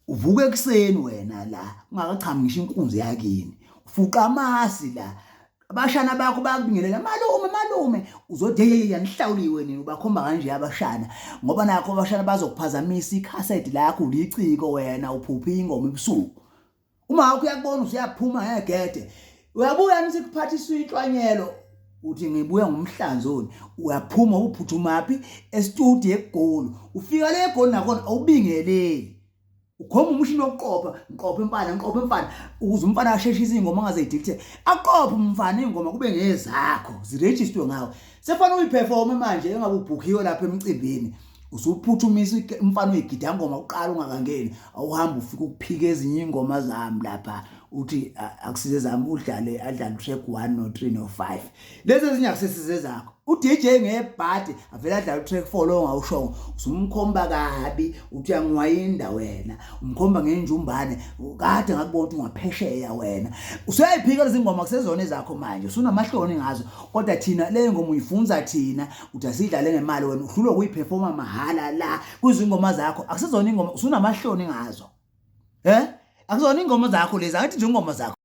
Uvuka ekuseni wena la ungakachami ngisho inkunzi yakini. Ufuqa amasi la. Abashana bakho bayakubingelela malume malume uzothi hey hey anihlawuliwe nini ubakhomba kanje abashana ngoba nakho abashana bazokuphazamisa ikhasethi lakho uliciko wena uphupha ingoma ebusuku. Uma wakho uyakubona usuyaphuma ngegede uyabuya nithi kuphathiswa inhlwanyelo uthi ngibuya ngomhlanzoni uyaphuma uphuthumaphi estudio eGoli ufika le eGoli nakhona awubingeleli ukhomba umshini wokuqopha ngiqopha imfana ngiqopha imfana ukuze umfana asheshise ingoma angaze idictate aqophe umfana ingoma kube ngezakho zirejistwe ngawe sefanele uyiperforme manje engabe ubhukhiwe lapha emcimbini usuphuthumisa umfana uyigida ngoma uqala ungakangeni awuhamba ufike ukuphika ezinye ingoma zami lapha uthi akusize zami udlale adlale track 1 no 3 no 5 lezi ezinye akusesize zakho uDJ ngebhadi avele adlale utrack 4 lo ongawushongo usumkhomba kabi uthi uyangiwayinda wena umkhomba ngenjumbane kade ngakubona ukuthi ungaphesheya wena usuyayiphika lezi ngoma kusezona ezakho manje usunamahloni ngazo kodwa thina le ngoma uyifunza thina uthi asidlale ngemali wena uhlulwa ukuyiperforma mahhala la kuzingoma zakho akusezona ingoma usunamahloni ngazo eh akuzona ingoma zakho lezi angithi nje ingoma zakho.